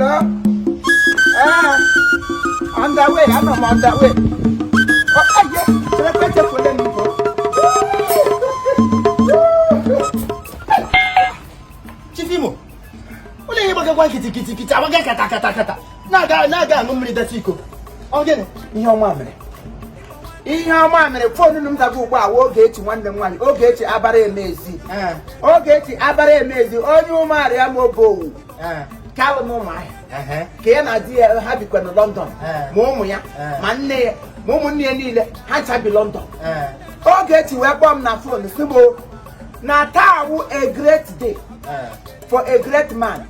Hello? Eh, on the way, anọ m on the way. Oh, aye, cherekwa, echefuole m ibo. Chief Imo, ụlọ ihe gbagakwa nkịtị kịtị kịtị, agbaga kata kata kata, na-aga na-aga aṅụ mmiri detụ iko. Ọ gịnị? Ihe ọma mere. Ihe ọma mere, phone m zaga ugbu a wụ Ogechi, nwanne m nwaanyị, Ogechi Abara Emezi. Ogechi Abara Emezi, onye Ụmụarịa ma Obowu. Kalụ m Ụmụahịa. Ka ya na di ya ha bikwa na London. Ma ụmụ ya, ma nne ya, ma ụmụnne ya niile, ha ncha bi London. Ogechi wee kpọọ m na phone, sị m na taa wụ a great day for a great man,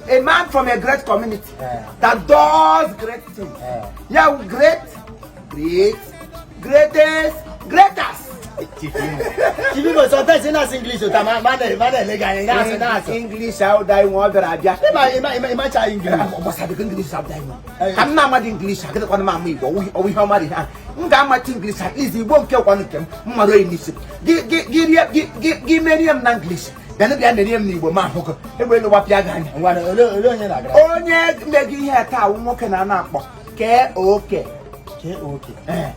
a man from a great community that does great things. Ya wụ great, great, greatest, greatest. Chief Imo, sometimes ị na-asụ English ụta ma na-ele gị anya, na-asụ na-asụ. English ahụ nwe ọ bịara abịa. Ịmacha English. Gbasara English ahụ nwe. Ka m na-amadị English, agịdịkwana m ama Igbo, ọwụ ihe ọma dị ha. M ga-amacha English at least, Igbo nke kwanụ nke m m mara oyi n'isi. Gị merie m na English, bịanụ bịa merie m n'Igbo, ma ahụgo egbe elu gbapịa gị anya. Ngwanụ, ole onye na-agara? Onye megi ihe taa wụ nwoke na ana akpọ KOK. K.O.K.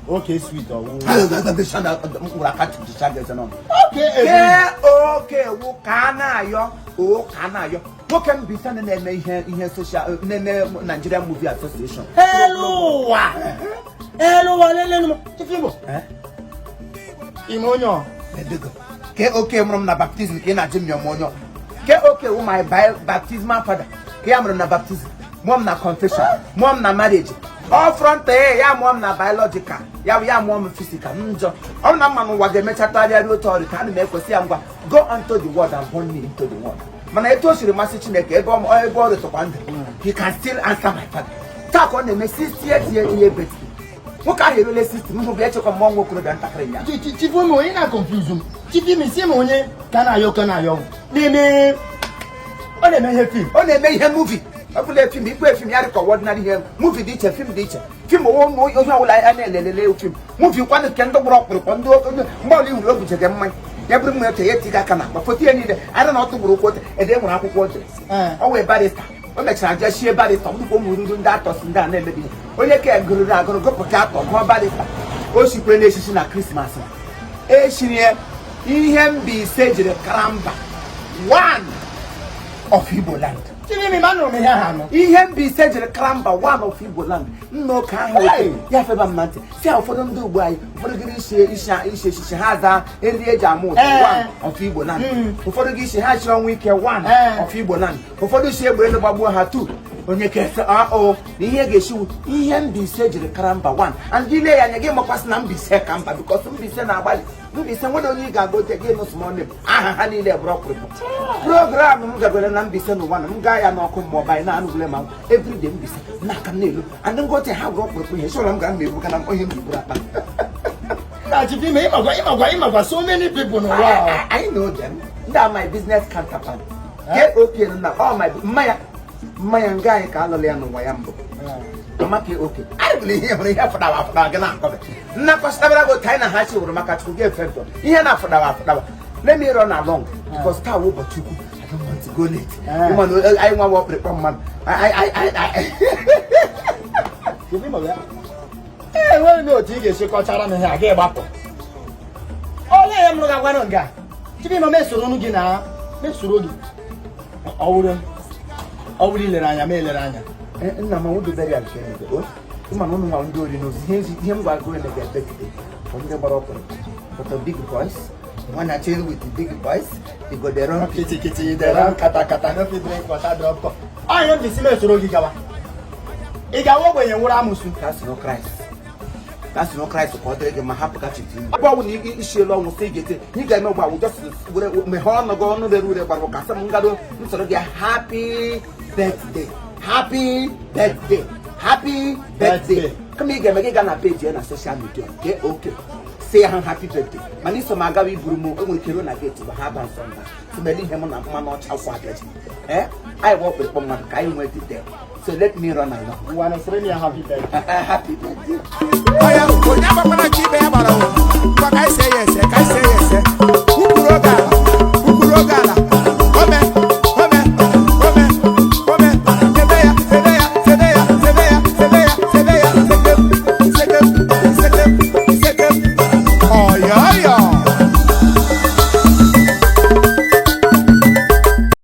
Okay, sweet ọwụ. Mkpụrụ aka tụtụcha gị eze n'ọnụ. Okay. KOK wụ ka a na-ayọ o, ka a na-ayọ nwoke Mbaise na-eme ihe social, na-eme Nigerian Movie Association. Elu ụwa. Elu ụwa, lelenu m. Chief Imo. Ime onye ọ? Edego. KOK mụrụ m na baptism, ka ị na-ajụ m ya ọma onye ọ. KOK wụ my baptismal father, ka ya mụrụ m na baptism, mụọ m na confession, mụọ m na marriage, ọ front ya mụọ m na biological, ya ya mụọ m physical njọ. Ọ bụ na mma n'ụwa ga-emecha tụgharịa ruo otu ọrụ ka ana m ekwesị ya ngwa, go unto the world and born me into the world. Mana etu o siri masị Chineke, ebe ọ rịtụkwa ndụ, he can still answer my father. Taa ka ọ na-eme 60th year birthday. Nwoke ahụ eruole 60, m hụ bụ echekwa mmụọ nwa okorobịa ntakịrị ya. Chief Imo, onye na-confuse m. Chief Imo, isi m onye ka na-ayọ, ka na-ayọ. Na-eme ọ na-eme ihe film. Ọ na-eme ihe movie, ọ bụla film ikwe film ya dị ka ordinary ihe. Movie dị iche, film dị iche. Film onwe onye ọbụla a na-elelele film. Movie kwanụ nke ndị gbụrụ ọkpụrụkpọ, ndị mgbe ọbụla ihụrụ o bujege mmanya ya bụrụ mmanya ote ya etiga aka na akpa foto ya niile ara na ọ tụgburu ụkwụ ote ede nwere akwụkwọ o dere. Ọ wee barrister, o mechara jee shie barrister, ọ bụrụkwa ụmụ ruru ndị atọsi ndị a na-emebi ihe, onye ka gụrụrụ agụrụ gụpụta atọ gụọ barrister. O sikwere n'esisi na Christmas eshirie ihe Mbaise jiri karamba one of Igbo land. Chief Imo, ma nụrụ m ihe ahụ anụ. Ihe Mbaise jiri karamba one of Igbo land, nna oke ahụ oke ya feba m na ntị si a, ụfọdụ ndị ugbo anyị, ụfọdụ gịrị isi isi isi echichi ha zaa eriri eji ama ụtọ one of Igbo land. Ụfọdụ gị isi ha chi ọnwụ ike one of Igbo land. Ụfọdụ si egbe elu gbagbuo ha two. Onye kesa o na ihe ga-esiwu ihe Mbaise jiri karamba one and gị lee ya anya, gị makwasị na Mbaise ka mba, because Mbaise na-agbalị. Mbaise nwere onye ị ga-agote gị nụ small name, aha ha niile bụrụ ọkpụrụkpụ. Program m gagoro na Mbaise n'ụwa na m gaa ya n'ọkụ mmụọ banyị na anụgule ma everyday Mbaise na-aka m n'elu and ngote ha gwụrụ ọkpụrụkpụ ihe chọrọ m ga m ebu kana onye m biburu akpa. Na Chief Imo, ịmakwa so many people n'ụwa ahụ. I know them. Ndị are my business counterpart. KOK na all my mmanya mmanya nga anyị ka alụla ya n'ụwa ya mbụ. Mama KOK. Anyị bụrụ ihe hụrụ ihe fụdawa afụdawa gị na-akọbe. Nna kọsịtabara gị otu anyị na ha chi wụrụ maka Chukwu gị efe ndụ. Ihe na-afụdawa afụdawa. Let me run along because taa wụ ụbọchị ukwu. I don't want to go late. Ịma na anyị nwa ọkpụrụkpọ mmadụ. I Chief Imo, ya. Ee, enweghị m otu ị ga-esi kọchara m ihe a gị gbapụ. Olee ihe m rụrụ gagwanụ nga? Chief Imo, mesoro gị na mesoro gị. Ọ wụrụ ilere anya, ma elere anya. Nna m nwụdobere ya nke emebe o ịma na ụnụ nwa ndị ori n'ozi ihe ihe m gwara gị emebe birthday for ndị gbara ọkpụrụkpụ, for the big boys, wanna chill with the big boys, you go dey run. Kịtị kịtị dey run, kata kata, no fit drink water drop cup. Ọ ihe m ji si mesoro gị gawa. Ị ga-awa ogbenye nwụrụ amụsụ. Ka soro Kraịst, ka soro Kraịst, ka ọ dịrị gị ma hapụ ka chiti ebe ọ bụ na isi elu ọnwụ sị ị ga-ete ị ga-eme gwa wụ just were meghee ọnụ gị, ọnụ rere ure gbara ụka, sị m ngado m soro gị happy birthday, happy birthday, happy birthday. Kama ị ga-eme gị gaa na page ya na social media ke oke say ha happy birthday, mana iso m agawa iburu m enwere ike ruo na gate bụ ha ba nsọ mba tụmere ihe mụ na mmanụ ọcha kwụ abịaji ee anyị bụ ọkpụrụkpọ mmadụ ka anyị nwee the day, so let me run along. Ngwanụ, sịrị m ya happy birthday. Happy birthday. Oya, onye agbakwana chi ibe ya gbara o. Ngwa, ka anyị see ya ese, ka anyị see ya ese.